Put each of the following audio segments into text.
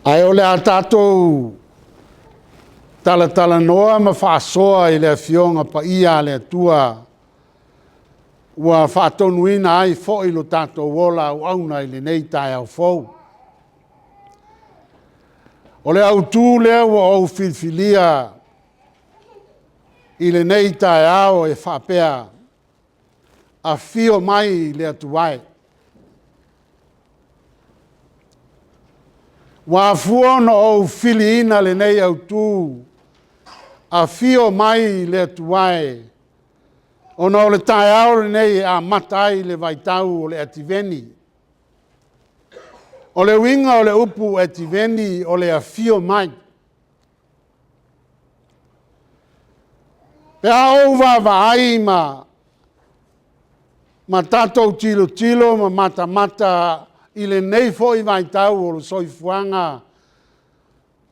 Ae o le a tatou talatalanoa ma faasoa i le Afioga Paia a le Atua ua faatonuina ai foi lo tatou ola auauna i lenei taeao fou. O le autu lea ua ou filifilia i lenei taeao e faapea, Afio mai le Atua e. Ua afua ona ou filiina lenei autu, Afio mai le Atua e, ona o le taeao lenei e amata ai le vaitau o le Ativeni. O le uiga o le upu Ativeni o le afio mai. Pe a ou vaavaai ma tatou tilotilo ma matamata i lenei foi vaitau o le soifuaga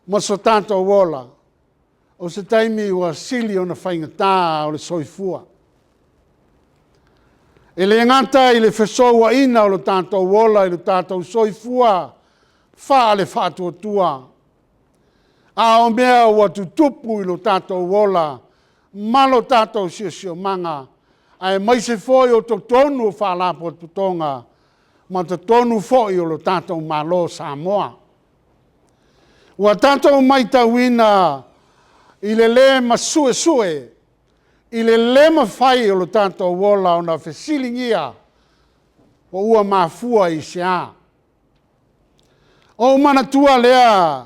ma so tatou ola, o se taimi ua sili ona faigata o le soifua. E le gata i le fesouaina o lo tatou ola i lo tatou soifua faale-faatuatua, a o mea ua tutupu i lo tatou ola ma lo tatou siosiomaga, aemaise foi o totonu o Faalapotopotoga ma totonu foi o le tatou Malo o Samoa. Ua tatou matauina i le le masuesue, i le le mafai e lo tatou ola ona fesiligia po ua mafua i se a. Ona ou manatua lea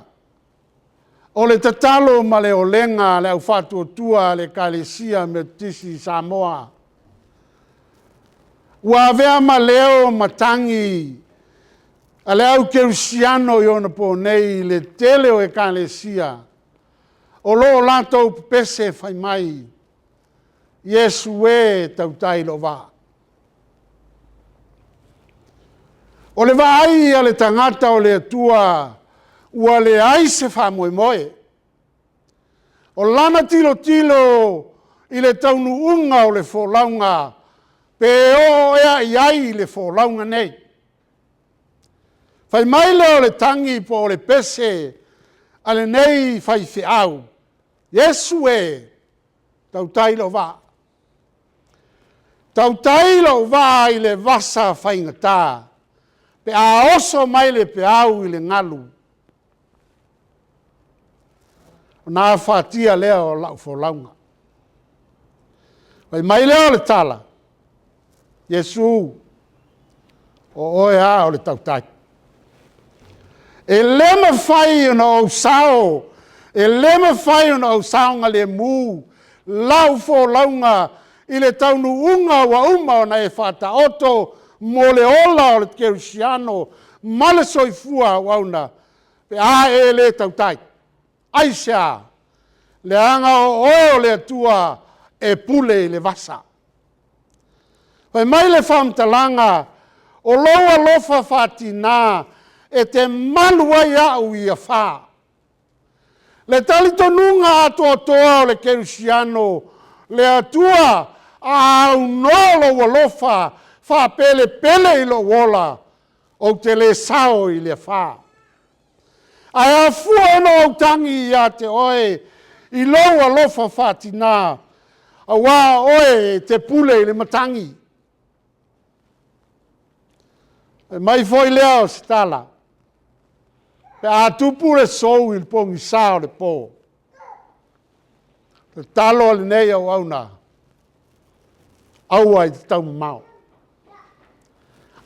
o le tatalo ma le olega a le Au Faatuatua a le Ekalesia Metotisi i Samoa, ua avea ma leo ma tagi a le au kerisiano i ona po nei i le tele o Ekalesia o lo o latou pepese fai mai, “Iesu e, tautai lou vaa.” O le vaai a le tagata o le Atua ua leai se faamoemoe. O lana tilotilo i le taunuuga o le folauga, pe oo ea i ai le folauga nei. Fai mai lea o le tagi po o le pese a lenei faifeau, “Iesu e, tautai lou vaa, tautai lou vaa i le vasa faigata pe a oso mai le peau i le galu, ona afatia lea o lau folauga.” Fai mai lea o le tala, “Iesu, o oe lava o le tautai. E le mafai ona ou sao, e le mafai ona ou saogalemu lau folauga i le taunuuga ua uma ona e faataoto mo le ola o le kerisiano ma le soifua auauna pe a e le tautai. Aisea? Leaga o oe o le Atua e pule i le vasa. Fai mai le faamatalaga, o lou alofa faatina e te malu ai au i afa. Le talitonuga atoatoa o le kerisiano, le Atua a aunoa lou alofa faapelepele i lou ola, ou te le sao i le afa. Ae afua ona ou tagi ia te oe i lou alofa faatina, aua o oe e te pule i le matagi. Fai mai foi lea o se tala, pe a tupu le sou i le pogisa o le po, o le tatalo a lenei auauna, aua e te taumamao.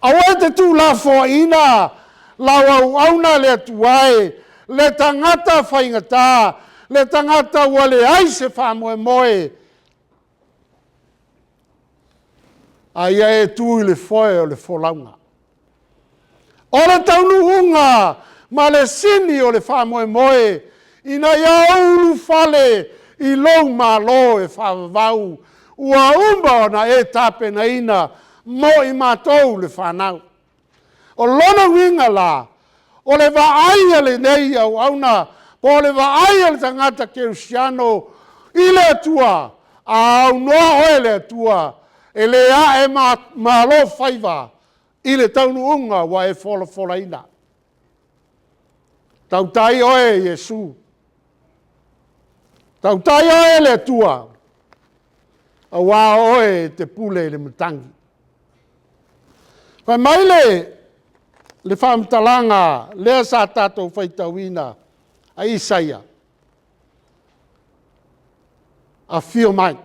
Aua e te tuulafoaiina lau auauna le Atua e, le tagata faigata, le tagata ua leai se faamoemoe, a ia e tu i le foe o le folauga. O le taunuuga ma le sini o le faamoemoe, ina ia ou ulufale i lou malo e faavavau, ua uma ona e tapenaina mo i matou le fanau. O lona uiga la, o le vaai a lenei auauna po o le vaai a le tagata kerisiano i le Atua, a aunoa oe e le Atua, e le aemalo faiva i le taunuuga ua e folafolaina. Tautai oe Iesu. Tautai oe le Atua, auā o oe e te pule i le matagi. Fai mai le faamatalaga lea sa tatou faitauina a Isaia, afio mai,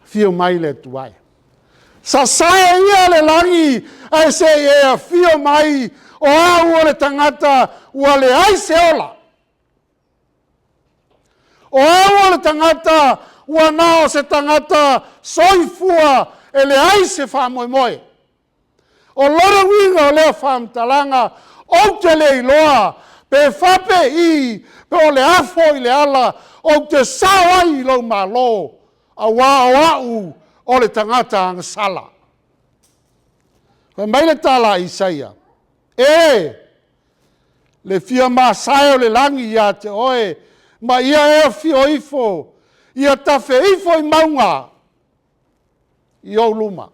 afio mai le Atua e. Sasae ia le lagi ae se i e afio mai, o au o le tagata ua leai se ola. O au o le tagata ua na o se tagata soifua e leai se faamoemoe. O lona uiga o lea faamatalaga, ou te le iloa pe faapei, po o le a foi le ala ou te sao ai i lou Malo, aua o au o le tagata agasala. Fai mai le tala a Isaia, “E, le fia masae o le lagi ia te oe, ma ia e afio ifo, ia tafe ifo i mauga i ou luma.”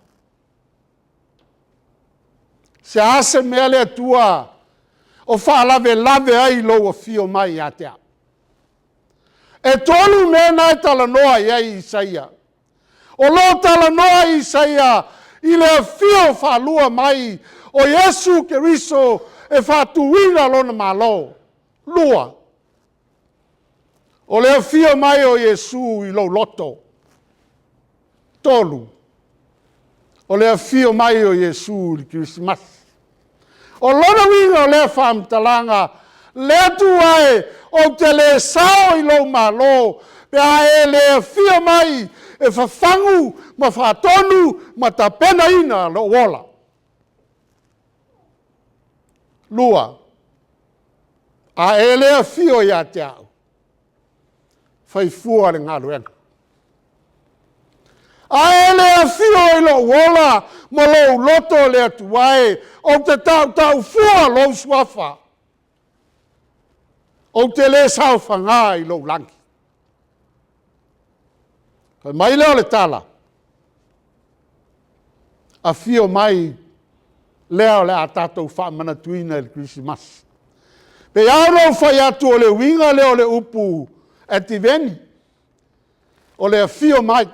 Se a se mea le Atua o faalavelave ai lou afio mai ia te au? E 3 mea na e talanoa i ai Isaia. O lo o talanoa Isaia i le afio faalua mai o Iesu Keriso e faatuina Lona Malo. Lua, o le afio mai o Iesu i lou loto. 3, o le afio mai o Iesu i le Kerisimasi. O lona uiga o lea faamatalaga, le Atua e, ou te le sao i lou Malo pe a e le afio mai e fafagu ma faatonu ma tapenaina lou ola. Lua, a e le afio ia te au, fai fua le galuega. A e le afio i lou ola ma lou loto le Atua e, ou te tautau fua lou Suafa, ou te le saofaga i lou lagi. Fai mai lea o le tala, afio mai lea o le a tatou faamanatuina i le Kerisimasi. E pei lava ona ou fai atu o le uiga lea o le upu Ativeni, o le afio mai.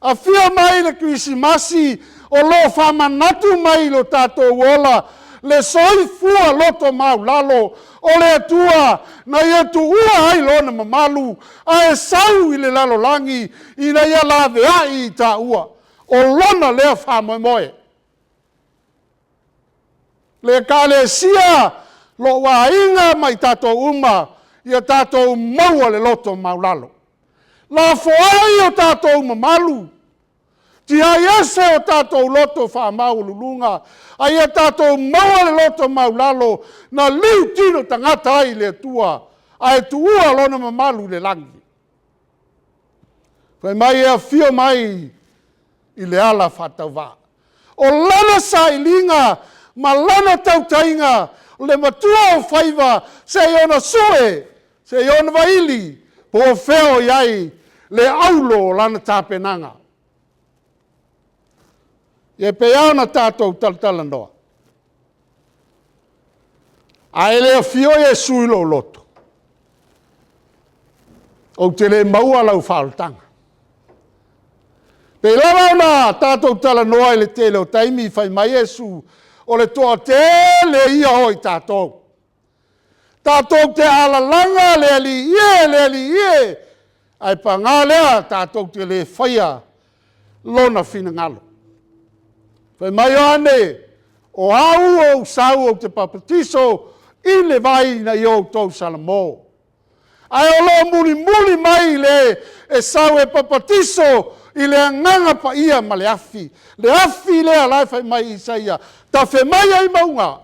Afio mai i le Kerisimasi o lo o faamanatu mai i lo tatou ola le soifua loto maualalo o le Atua na ia tuua ai lona mamalu ae sau i le lalolagi ina ia laveai i taua. O Lona lea faamoemoe. Le Ekalesia, lou aiga ma i tatou uma, ia tatou maua le loto maualalo. Lafoai o tatou mamalu, tiai ese o tatou loto faamaualuluga, a ia tatou maua le loto maualalo na liutino tagata ai i le Atua ae tuua lona mamalu i le lagi. Fai mai e afio mai i le ala faatauvaa. O lana sailiga ma lana tautaiga, o le matuaofaiva seia ona sue, seia ona vaili po o fea o i ai le aulo o lana tapenaga. Ia e pei lava ona tatou talatalanoa, a e le afio Iesu i lou loto, ou te le maua lau faaolataga. E pei lava ona tatou talanoa i le tele o taimi, fai mai Iesu, o le toatele ia o i tatou, tatou te alalaga le Alii e, le Alii e, ae paga lea tatou te le faia Lona finagalo. Fai mai Ioane, o au ou te sau ou te papatiso i le vai ina ia outou salamo. Ae o lo o mulimuli mai le e sau e papatiso i le Agaga Paia ma le afi. Le afi lea la e fai mai Isaia, tafe mai ai mauga,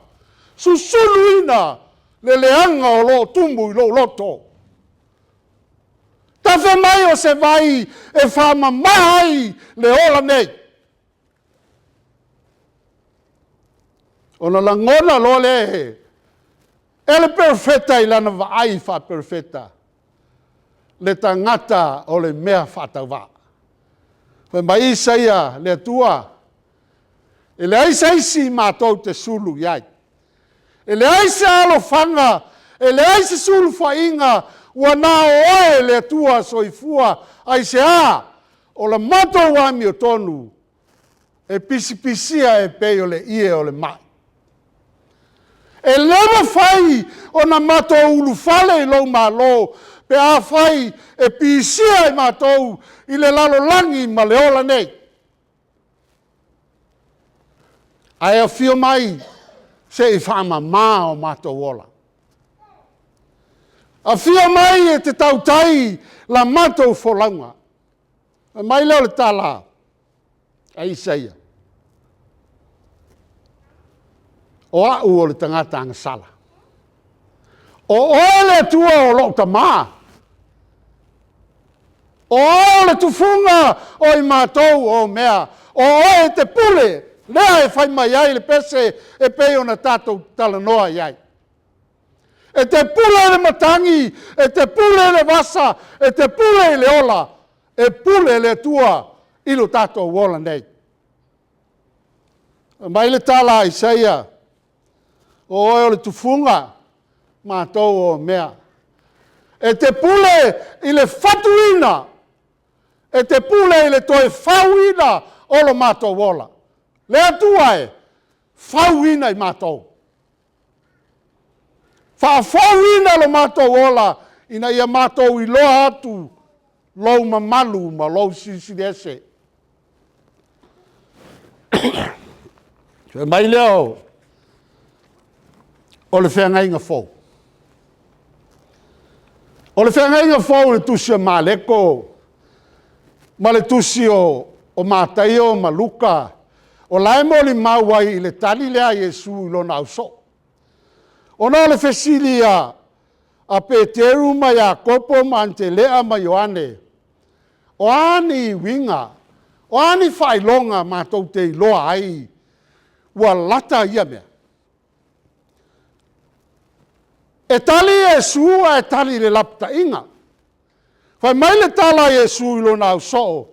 susuluina le leaga o lo o tumu i lou loto. Tafe mai o se vai e faamama ai le ola nei. Ona lagona loa lea e le perofeta i lana vaai faaperofeta, le tagata o le mea faatauvaa. Fai mai Isaia, le Atua, e leai se isi matou te sulu i ai. E leai se alofaga, e leai se sulufaiga, ua na o oe le Atua Soifua. Aisea? O le matou amiotonu e pisipisia e pei o le ie o le mai. E le mafai ona matou ulufale i lou Malo pe afai e pisia i matou i le lalolagi ma le ola nei. Ae afio mai se i faamama o matou ola. Afio mai e te tautai la matou folauga. Fai mai lea o le tala a Isaia, “O au o le tagata agasala, o oe le Atua o lou tama, o oe o le tufuga o i matou o mea, o oe e te pule, lea e fai mai ai le pese e pei ona tatou talanoa i ai. E te pule i le matagi, e te pule i le vasa, e te pule i le ola, e pule le Atua i lo tatou ola nei. Fai mai le tala a Isaia, o oe o le tufuga, o matou o mea. E te pule i le fatuina, e te pule i le toe fauina o lo matou ola. Le Atua e, fauina i matou. Faafouina lo matou ola ina ia matou iloa atu lou mamalu ma lou Silisili Ese. Fai mai lea o le feagaiga fou. O le feagaiga fou i le tusi a Mareko ma le tusi o Mataio ma Luka, o la e molimau ai i le tali lea a Iesu i lona ausoo. Ona o le fesili a Peteru ma Iakopo ma Anetelea ma Ioane, o a ni uiga, o a ni faailoga matou te iloa ai ua lata ia mea? E tali Iesu ae tali i le lapataiga. Fai mai le tala a Iesu i lona ausoo,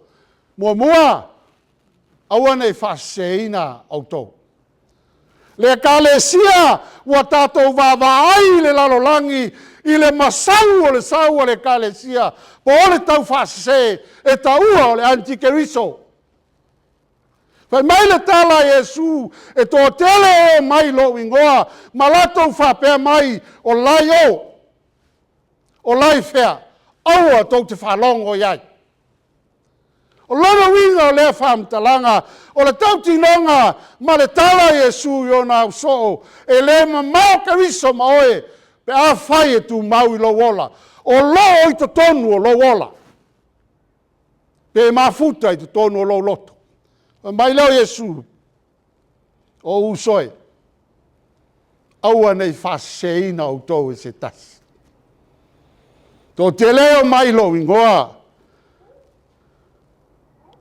muamua, aua ne i faaseseina outou. Le ekalesia ua tatou vaavaai i le lalolagi i le masau o le sau a le ekalesia po o le taufaasese e taua o le Anikeriso. Fai mai le tala a Iesu, e toatele e omai i lou igoa ma latou faapea mai, o la e i o, o la e i fea. Aua tou te faalogo i ai. O lona uiga o lea faamatalaga, o le tautinoga ma le tala a Iesu i ona ausoo, e le mamao Keriso ma oe pe afai e tumau i lou ola. O lo o i totonu o lou ola, pe mafuta i totonu o lou loto. Fai mai lea o Iesu, o ou uso e, aua ne i faaseseina outou e se tasi. E toatele e omai i lou igoa,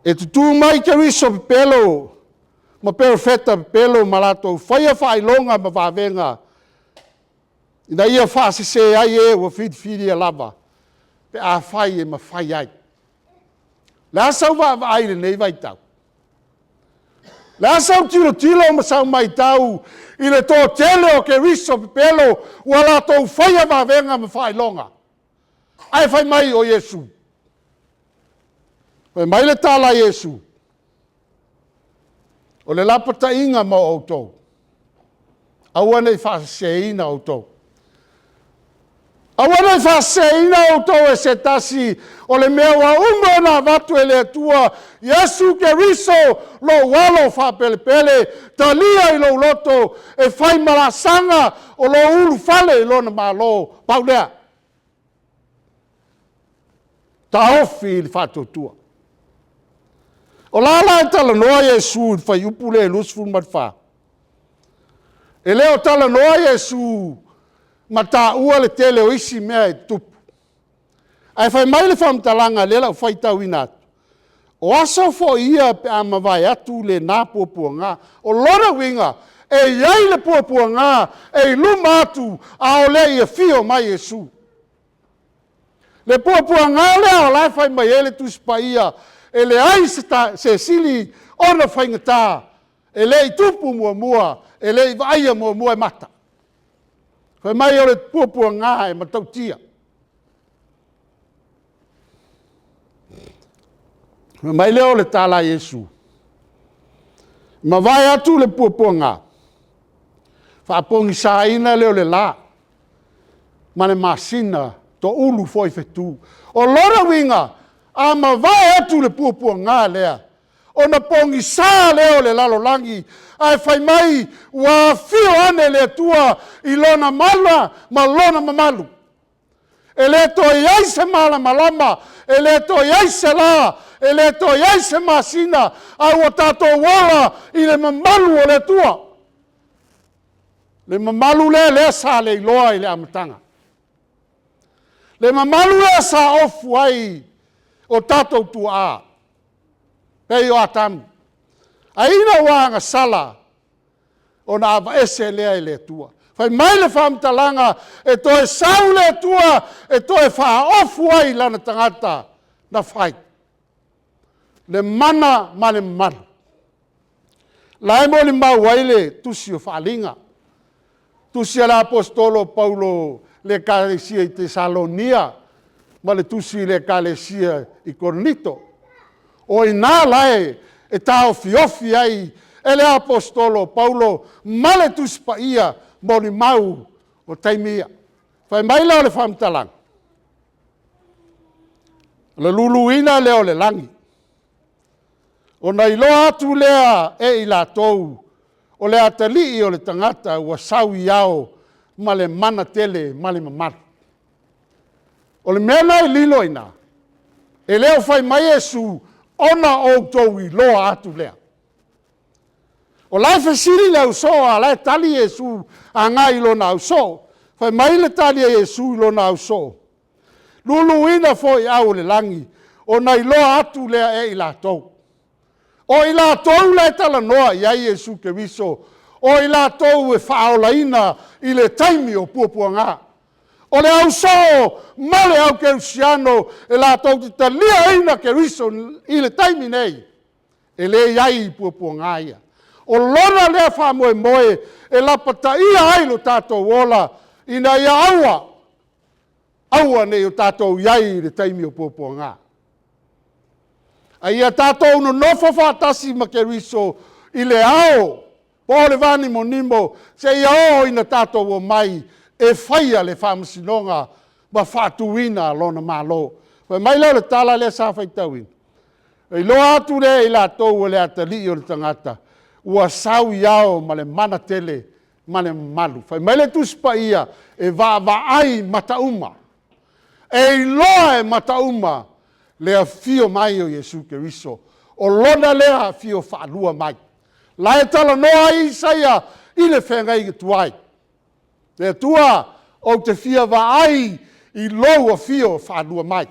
e tutu mai Keriso pepelo ma perofeta pepelo ma latou faia faailoga ma vavega ina ia faasese ai e ua filifilia lava, pe afai e mafai ai. O le a sau vaavaai i lenei vaitau? O le a sau tilotilo ma sau matau i le toatele o Keriso pepelo ua latou faia vavega ma faailoga, ae fai mai o Iesu? Fai mai le tala a Iesu, o le lapataiga mo outou, aua ne i faaseseina outou. Aua ne i faaseseina outou e se tasi, o le mea ua uma ona avatu e le Atua, Iesu Keriso lou Alo faapelepele, talia i lou loto e fai ma laasaga o lou ulufale i lona Malo. Pau lea. Taofi i le faatuatua. O la la e talanoa Iesu i le fuaiupu lea 24? E le o talanoa Iesu ma taua le tele o isi mea e tutupu. Ae fai mai le faamatalaga lea o le a ou faitauina atu, o aso foi ia pe a mavae atu lena puapuaga. O lona uiga, e i ai le puapuaga e i luma atu a o le i afio mai Iesu. Le puapuaga lea o la e fai mai ai le Tusi Paia, e leai se sili ona faigata, e le i tupu muamua, e le i vaaia muamua e mata. Fai mai o le puapuaga e matautia. Fai mai lea o le tala a Iesu, mavae atu le puapuaga, faapogisaina lea o le la ma le masina, toulu foi fetu. O lona uiga, a mavae atu le puapuaga lea, ona pogisa lea o le lalolagi, ae fai mai ua afio ane le Atua i lona mana ma lona mamalu. E le toe i ai se malamalama, e le toe i ai se la, e le toe i ai se masina, a ua tatou ola i le mamalu o le Atua. Le mamalu lea sa le iloa i le amataga. Le mamalu lea sa ofu ai o tatou tuaa, pei o Atamu. Ae ina ua agasala, ona aveese lea e le Atua. Fai mai le faamatalaga, e toe sau le Atua e toe faaofu ai lana tagata na fai, le mana ma le mamalu. O la e molimau ai le tusi o Faaaliga, tusi a le Aposetolo o Paulo i le ekalesia i Tesalonia ma le tusi i le ekalesia i Korinito. O i ina la e taofiofi ai e le Aposetolo o Paulo ma le Tusi Paia molimau o taimi ia. Fai mai la o le faamatalaga, o le luluina lea o le lagi, ona iloa atu lea e i latou o le atalii o le tagata ua sau i ao ma le mana tele ma le mamalu. O le mea lena e lilo i ina, e le o fai mai Iesu, ona outou iloa atu lea. O la e fesili le ausoo a o la e tali Iesu agai i lona ausoo. Fai mai le tali a Iesu i lona ausoo, luluina foi au o le lagi, ona iloa atu lea e i latou. O i latou la e talanoa i ai Iesu Keriso, o i latou e faaolaina i le taimi o puapuaga. O le ausoo ma le aukerisiano e latou te taliaina Keriso i le taimi nei, e le i ai i puapuaga ia. O lona lea faamoemoe e lapataia ai lo tatou ola, ina ia aua, aua ne i o tatou i ai i le taimi o puapuaga, a ia tatou nonofo faatasi ma Keriso i le ao po o le vanimonimo seia oo ina tatou omai e faia le faamasinoga ma faatuina lona Malo. Fai mai lea o le tala lea sa faitauina, na iloa atu lea e i latou o le atalii o le tagata ua sau i ao ma le mana tele ma le mamalu. Fai mai le Tusi Paia, e vaavaai mata uma, e iloa e mata uma le afio mai o Iesu Keriso. O Lona lea afio faalua mai. O la e talanoa ai Isaia i le feagaiga tuai. Le Atua, ou te fia vaai i lou afio faalua mai.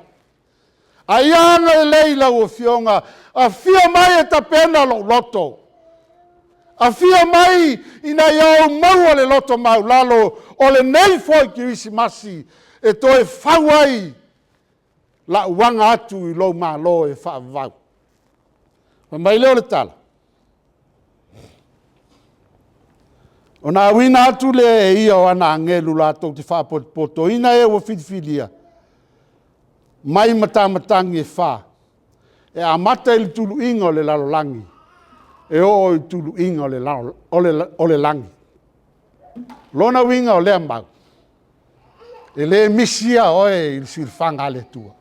A ia agalelei lau Afioga, afio mai e tapena lou loto, afio mai ina ia ou maua le loto maualalo o lenei foi Kerisimasi e toe fau ai lau aga atu i lou malo e faavavau. Fai mai lea o le tala, ona auina atu lea e ia o ana agelu latou te faapotopotoina e ua filifilia mai matamatagi e fa, e amata i le tuluiga o le lalolagi e oo i le tuluiga o le lagi. O lona uiga o lea mau, e le misia oe i le silafaga a le Atua.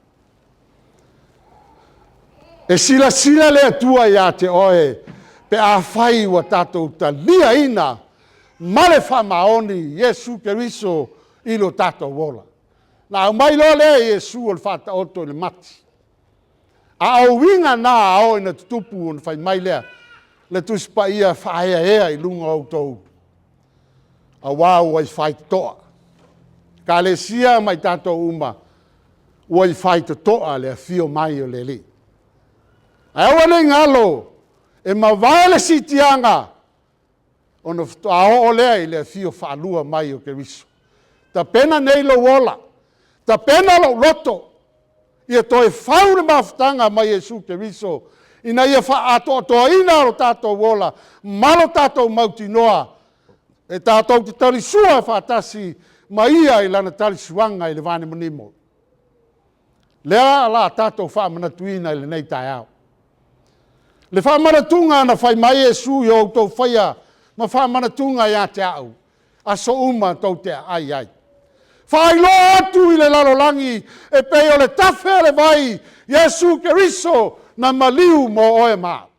E silasila le Atua ia te oe pe afai ua tatou taliaina ma le faamaoni Iesu Keriso i lo tatou ola. Ona aumai loa lea o Iesu o le Faataoto i le mati. A o uiga na a oo ina tutupu, ona fai mai lea o le Tusi Paia, faaeaea i luga outou aua ua i faitotoa. Ekalesia ma i tatou uma, ua i faitotoa le afio mai o le Alii. Ae aua ne i galo, e mavae le siitiaga, ona faatoa oo lea i le afio faalua mai o Keriso. Tapena nei lou ola, tapena lou loto, ia toe fau le mafutaga ma Iesu Keriso, ina ia faaatoatoaina lo tatou ola ma lo tatou mautinoa, e tatou te talisua faatasi. ma ia i lana talisuaga i le vaanimonimo. Lea o le a tatou faamanatuina i lenei taeao. Le faamanatuga na fai mai Iesu, “Ia outou faia ma faamanatuga ia te au, aso uma tou te aai ai.” Faailoa atu i le lalolagi e pei o le tafe o le vai, Iesu Keriso na maliu mo oe ma au.